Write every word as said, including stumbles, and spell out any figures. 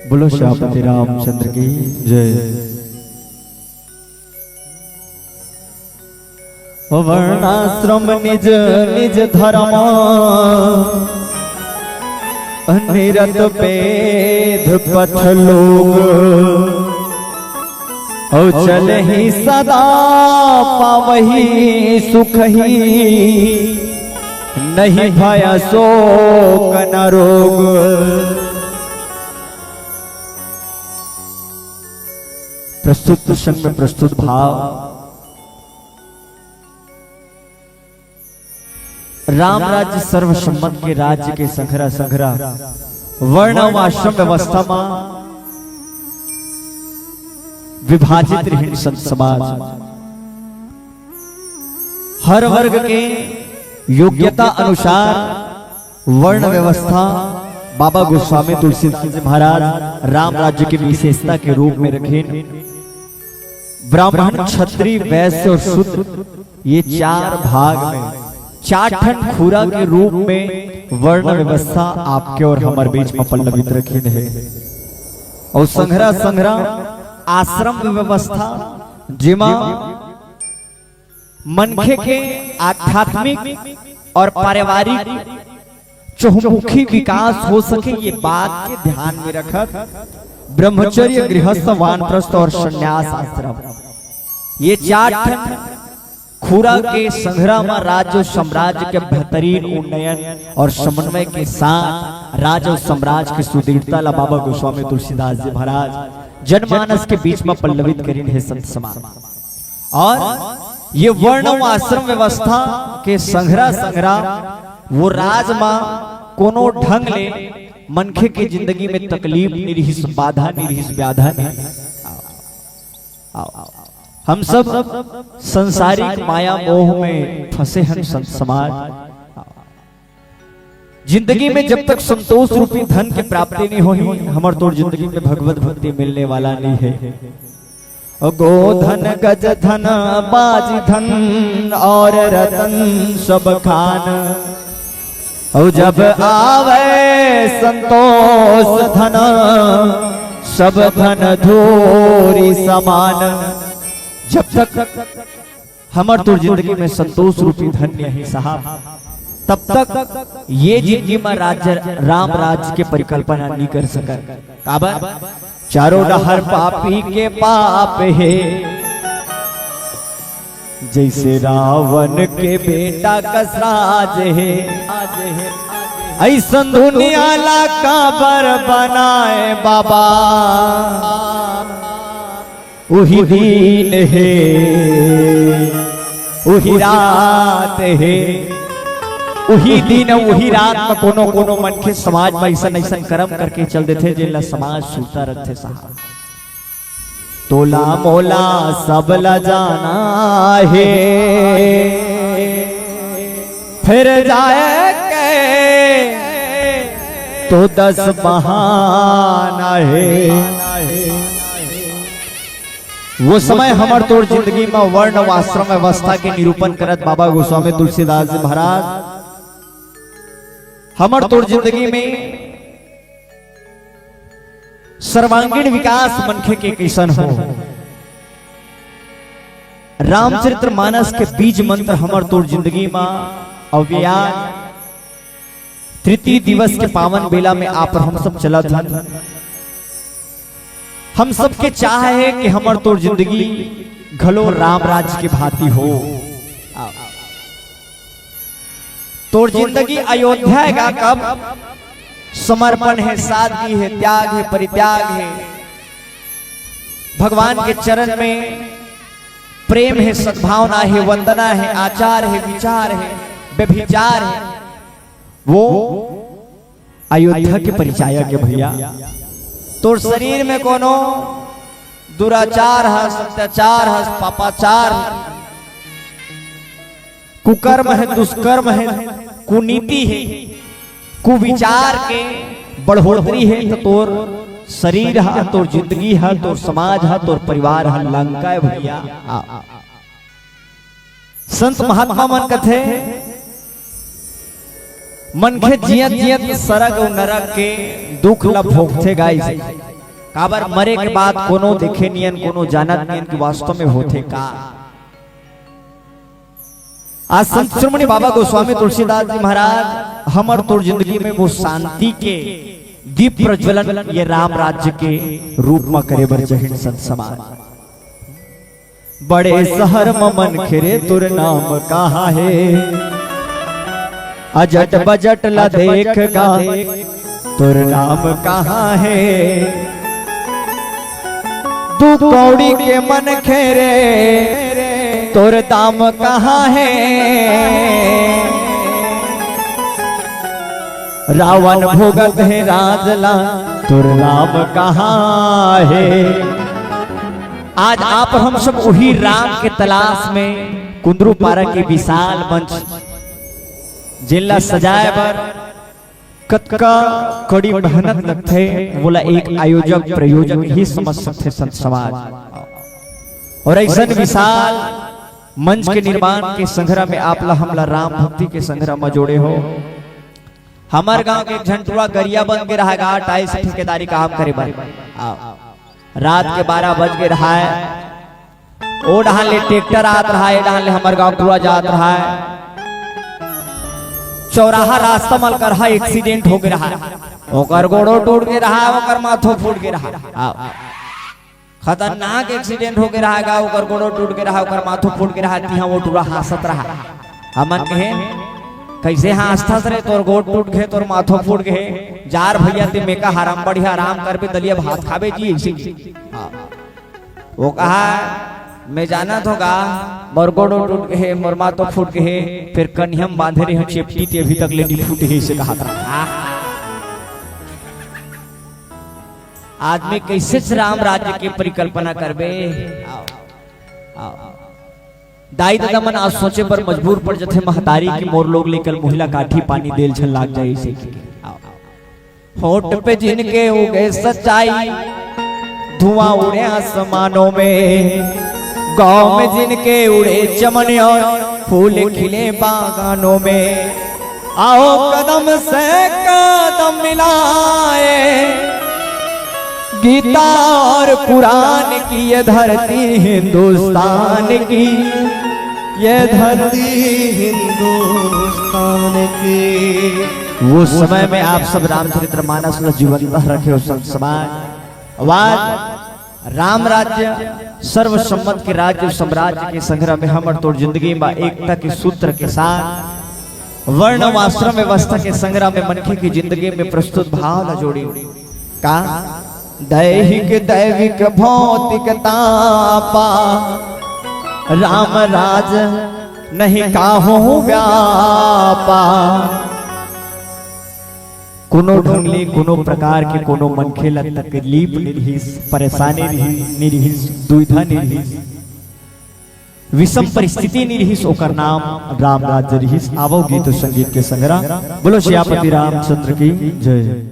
बोलो श्यामपति रामचंद्र की जय। वर्णाश्रम निज निज धर्म, निरत वेद पथ लोग। अउ चलहि सदा पावहि सुखहि, नहीं भय शोक न रोग। प्रस्तुत प्रसंग में प्रस्तुत भाव। राम राज्य सर्वसम्मत के राज्य के संघरा संघरा वर्ण अउ आश्रम व्यवस्था म विभाजित रहिन संत समाज। हर वर्ग के योग्यता अनुसार वर्ण व्यवस्था बाबा गोस्वामी तुलसीदास जी महाराज राम राज्य के विशेषता के रूप में रखिन। ब्राह्मण, क्षत्रिय, वैश्य और शूद्र, ये चार भाग में चार ठन खुरा के रूप में वर्ण व्यवस्था आपके और हमर बीच में पल्लवित रखिन हे। और संघरा संघरा आश्रम व्यवस्था, जेमा मनखे के आध्यात्मिक और पारिवारिक चहुमुखी विकास हो सके, ये बात के ध्यान में रखत ब्रह्मचर्य, गृहस्थ, वानप्रस्थ और संन्यास आश्रम, ये चार ठन खुरा के संघरा म राज्य और साम्राज्य के बेहतरीन उन्नयन और समन्वय के साथ राज्य और साम्राज्य के सुदृढ़ता ला बाबा गोस्वामी तुलसीदास जी महाराज जनमानस के बीच में पल्लवित करिन हे संत समाज। और ये वर्ण अउ आश्रम व्यवस्था के संघरा संघरा वो राज म कोनो ढंग ले मनखे के जिंदगी में तकलीफ नहीं रहिस, बाधा नहीं रहिस, व्याधा नहीं। आओ, आओ। हम सब संसारिक माया मोह में फंसे हन संत समाज। जिंदगी में जब तक संतोष रूपी धन के प्राप्ति नहीं होही, हमर तोर जिंदगी में भगवत भक्ति मिलने वाला नहीं है। गोधन गज धन बाज धन और रतन सब खान, और जब आवे संतोष धन, सब धन धूरि समान। जब तक हमर तोर जिंदगी में संतोष रूपी धन नहीं साहब, तब तक ये जिंदगी में राज्य, राम राज्य के परिकल्पना नहीं कर सकत। काबर? चारों डहर पापी के पाप हे, जैसे रावण के बेटा कस राज हे। ऐसन दुनिया ला काबर बनाए बाबा? उही दिन हे, उही रात हे, उही दिन, उही रात म कोनो कोनो मनखे समाज म अइसन अइसन करम करके चल देथे, जेन ला समाज सुरता रखथे साहब। तोला मोला सब ला जाना हे, फिर जाए के तो दस बहाना हे। वो समय हमर तोर जिंदगी म वर्ण अउ आश्रम व्यवस्था के निरूपण करत बाबा गोस्वामी तुलसीदास जी महाराज हमर तोर जिंदगी में सर्वांगीण विकास मनखे के कइसन हो। रामचरित्र मानस के बीज मंत्र हमर तोर जिंदगी म अव्याज तृतीय दिवस के पावन बेला में आप हम सब चलत हन। हम सबके चाह हे कि हमर तोर जिंदगी घलो राम राज के भांति हो। तोर जिंदगी अयोध्या हे गा कब? समर्पण हे, सादगी हे, त्याग हे, परित्याग हे, भगवान के चरण में प्रेम हे, सद्भावना हे, वंदना हे, आचार हे, विचार हे, व्यभिचार हे, वो अयोध्या के परिचायक हे भैया। तोर शरीर में कोनो दुराचार हस, अत्याचार हस, पापाचार हस, कुकर्म हे, दुष्कर्म हे, कुनीति हे, कुविचार के बढ़ोतरी हे, त तोर शरीर ह, तोर जिंदगी ह, तोर समाज ह, तोर परिवार ह लंका हे भैया। आ, आ। संत महात्मा मन कथे, मनखे जियत जियत सरग अउ नरक के दुख ल भोगथे गाइस। काबर मरे के बाद कोनो देखे नियन, कोनो जानत नियन कि वास्तव में होथे का। आज संत शिरोमणि बाबा गोस्वामी तुलसीदास जी महाराज हमर तोर जिंदगी में वो शांति के दीप प्रज्वलन ये राम राज्य के रूप में करे बर चहिन संत समाज। बड़े शहर म मनखे रे तोर नाम कहाँ हे? अजट बजट ला देख गा तोर नाम कहाँ हे? दू कौड़ी के मनखे रे तोर दाम कहाँ हे? रावण भोगत हे राज ला तोर राम कहाँ हे? आज आप हम सब वही राम के तलाश में कुंदरू पारा के विशाल मंच, जेला सजाए बर कतका कड़ी मेहनत लगथे, वोला एक आयोजक प्रायोजक ही समझ सकथे संत समाज। और ऐसन विशाल मंच के निर्माण के संघरा में आप ला हमला राम भक्ति के संघरा में जोड़े हो। हमर गांव के एक झन टुरा गरिया बन के रहा गा, टाइल्स ठेकेदारी काम करे बर। आओ। रात के बारह बज के रहा है, ओ डहान ले ट्रैक्टर आत रहा है, ए डहान ले हमर गांव टुरा जात रहा है। चौराहा रास्ता मल करहा एक्सीडेंट हो के रहा है, ओकर गोड़ो टूट के रहा है, ओकर माथो फूट के रहा है। आओ। खतरनाक एक्सीडेंट हो के रहा गा, ओकर गोड़ो टूट के रहा, ओकर माथो फूट के रहा, तिहा वो टुरा हांसत रहा। हमन कहे, "कैसे हांसथस रे, तोर गोड़ टूट गे, तोर माथो फूट गे, जार भैया ते मेका हराम, बढ़िया आराम करबे, दलिया भात खाबे जी, ऐसे।" हाँ। वो कहा, "मैं जानत हों गा, मोर गोड़ो टूट गे, मोर माथो फूट गे, फिर कनिहम बांधे रहे चेपटी ते अभी तक ले नहीं फूटे हे," ऐसे कहा था। आदमी कैसे राम राज्य के परिकल्पना करबे? आओ, आओ। दाई ददा मन आज सोचे बर मजबूर पड़ जथे महतारी कि मोर लोग ले कल मुहिला काठी पानी देल झन लाग जाए से। आओ। होठ पे जिनके उगे सच्चाई, धुआं उड़े आसमानों में। गांव में जिनके उड़े चमन और फूल खिले बागानों में। आओ कदम से कदम मिलाए, गीता और कुरान की ये धरती हिंदुस्तान की, ये धरती हिंदुस्तान की। वो समय में आप सब रामचरित्र मानस में जीवंत रखे हो संत समाज। आवाज राम राज्य सर्वसम्मत के राज्य साम्राज्य के संग्रह में हमर तोर जिंदगी में एकता के सूत्र के साथ वर्ण आश्रम व्यवस्था के संग्रह में मनखे की जिंदगी में प्रस्तुत भाव ला जोड़ी। का दैहिक दैविक भौतिक तापा, राम राज नहीं काहू व्यापा। कोनो ढंग ले कोनो प्रकार के कोनो मनखे ला तकलीफ नहीं रिहिस, परेशानी नहीं रिहिस, दुविधा नहीं रिहिस, विषम परिस्थिति नहीं रिहिस, ओकर नाम राम राज्य रिहिस। आवो गीत संगीत के संगरा बोलो सियापति रामचंद्र की जय।